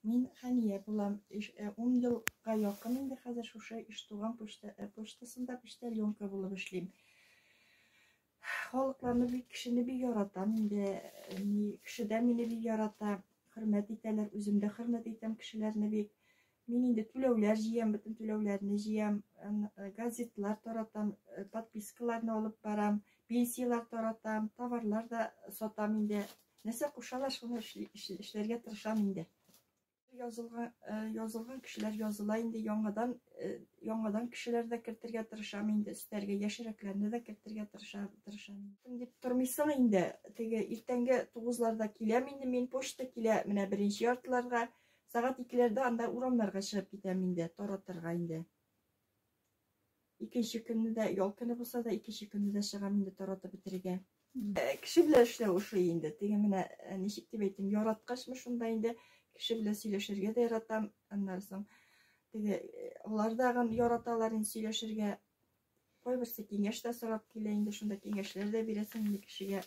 Мин Хәния булам. 10 елга якын инде хәзер шушы Иштуган почта, почтасында почтальонка булып эшлим. Халыкларны бик, кешене бик яратам инде. Ни, кеше дә мине бик ярата, хөрмәт итәләр, үзем дә хөрмәт итәм кешеләрне бик. Мин инде түләүләр җыям, бөтен түләүләрне җыям, газетлар таратам, подпискаларны алып барам, пенсияләр таратам, товарлар да сатам инде. Нәрсә кушалар, шуны эшләргә тырышам инде. Язылган, язылган кешеләр языла инде, яңадан, яңадан кешеләр дә кертергә тырышам инде, өстәргә, яшьрәкләрне дә кертергә тырышам, тырышам. Дип тормыйсың инде. Теге иртәнге 9-ларда киләм инде мин, почта килә, менә беренче яртыларга, сәгать 2-ләрдә анда урамнарга чыгып китәм инде, таратырга инде. Икенче көнне дә, ял көне булса да, икенче көнне дә чыгам инде таратып бетерергә. Кеше белән эшләү ошый инде. Теге менә ничек дип әйтим, яраткачмы шунда инде кеше белән сөйләшергә дә яратам. Аннан соң теге алар да яраталар инде сөйләшергә. Кайберсе киңәш тә сорап килә инде, шунда киңәшләр дә бирәсең инде кешегә.